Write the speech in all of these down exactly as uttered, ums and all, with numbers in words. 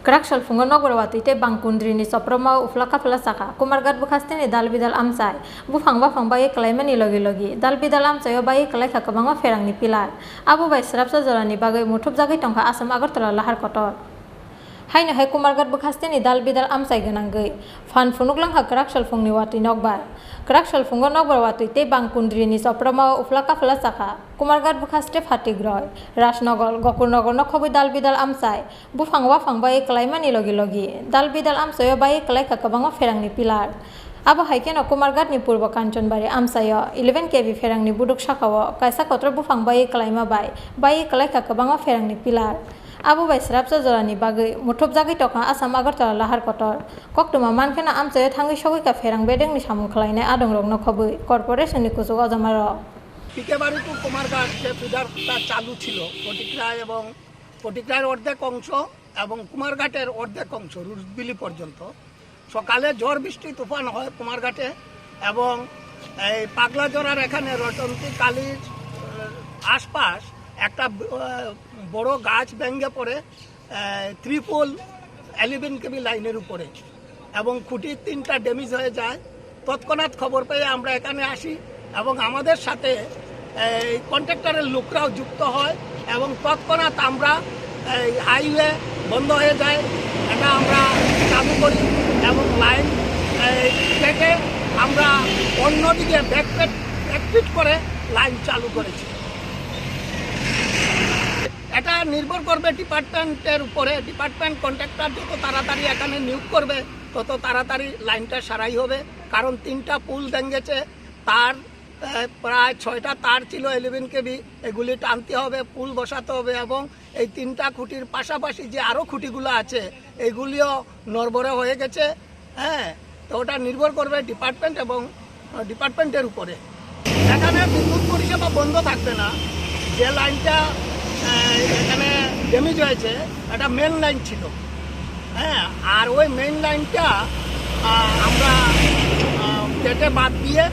Kwrak salphungo nokbar watwi tei bangkundri ni chopropma o uphla kaphla chakha Kumarghat bwkhaste ni dal bidal amchai. Buphang baphang bai kwlaimani logi logi dal bidal amchai o bai kwlaikha kwbangma pherang ni pillar. Abo bai srapsa jora ni bagwi muthupjagwi tongkha Assam Agartala lahar kotor. Haino hai Kumarghat bwkhaste ni dal bidal amchai gwnangwi phan phunuk langkha kwrak salphung ni watwi nokbar. Kwrak salphungo nokbar watwi tei bangkundri ni chopropma o uphla kaphla chakha Kumarghat bwkhaste Phatikroi, Rajnagar, Gokulnagar no khobwi dal bidal amchai. Buphang waphang bai kwlaimani logi logi dal bidal amchaio bai kwlaikha kwbangma pherangni pillar. Abo hai kheno Kumarghat ni Purbo Kanchanbari amchaio eleven K V pherangni buduk sakao kaisa kotor buphang bai kwlaima bai bai kwlaikha kwbangma pherangni pillar. Abo bai srapsa jorani bagwi muthupjagwi tongkha Assam Agartala lahar kotor. Koktwma mankheno amchaio thangwi sogwikha pherang bedengni samung khwlainai adongrokno khobwi corporation ni kuchuk ojamarok. পিকেবাড়ি টু কুমারঘাট যে ফিডারটা চালু ছিল, ফটিকরায় এবং ফটিকরায়ের অর্ধেক অংশ এবং কুমারঘাটের অর্ধেক অংশ রুটবিলি পর্যন্ত। সকালে ঝড় বৃষ্টি তুফান হয় কুমারঘাটে এবং এই পাগলাজোড়ার এখানে রজন্তী কালীর, আহ, আশপাশ একটা ব-, আহ, বড় গাছ ভেঙে পড়ে, আহ, ত্রিপল ইলেভেন কেভি লাইনের উপরে এবং খুঁটি তিনটা ড্যামেজ হয়ে যায়। তৎক্ষণাৎ খবর পেয়ে আমরা এখানে আসি এবং আমাদের সাথে এই কন্ট্রাক্টরের লোকরাও যুক্ত হয় এবং তৎক্ষণাৎ আমরা এই হাইওয়ে বন্ধ হয়ে যায়, এটা আমরা চালু করি এবং লাইন এই কেটে আমরা অন্যদিকে ব্যাকফিট ব্যাকফিট করে লাইন চালু করেছি। এটা নির্ভর করবে ডিপার্টমেন্টের উপরে। ডিপার্টমেন্ট কন্ট্রাক্টর যত তাড়াতাড়ি এখানে নিয়োগ করবে, তত তাড়াতাড়ি লাইনটা সারাই হবে, কারণ তিনটা পুল ভেঙেছে, তার, আহ, প্রায় ছয়টা তার ছিল ইলেভেন কেভি, এগুলি টানতে হবে, পুল বসাতে হবে এবং এই তিনটা খুঁটির পাশাপাশি যে আরও খুঁটিগুলো আছে, এইগুলিও নড়বড়ে হয়ে গেছে। হ্যাঁ, তো ওটা নির্ভর করবে ডিপার্টমেন্ট এবং, আহ, ডিপার্টমেন্টের উপরে। এখানে বিদ্যুৎ পরিষেবা বন্ধ থাকবে না। যে লাইনটা, আহ, এখানে ড্যামেজ হয়েছে, এটা মেন লাইন ছিল। হ্যাঁ, আর ওই মেইন লাইনটা, আহ, আমরা, আহ, কেটে বাদ দিয়ে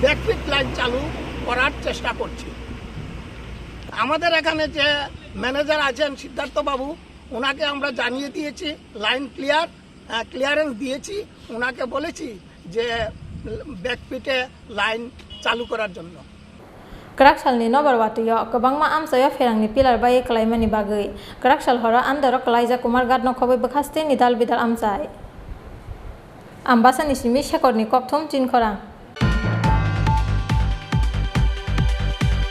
ব্যাকফিট লাইন চালু করার চেষ্টা করছি। আমাদের এখানে যে ম্যানেজার আছেন সিদ্ধার্থ বাবু, ওনাকে আমরা জানিয়ে দিয়েছি লাইন ক্লিয়ার, আহ, ক্লিয়ারেন্স দিয়েছি, ওনাকে বলেছি যে ব্যাকফিটে লাইন চালু করার জন্য। Kwrak salni nobar watwi-o kwbangma amchai-o pherangni pillar bai kwlaimani bagwi kwrak sal horo andero kwlaijak Kumarghat no khobwi bwkhaste ni dal bidal amchai. Ambasani simi Shekhorni kokthum Chinkhorang.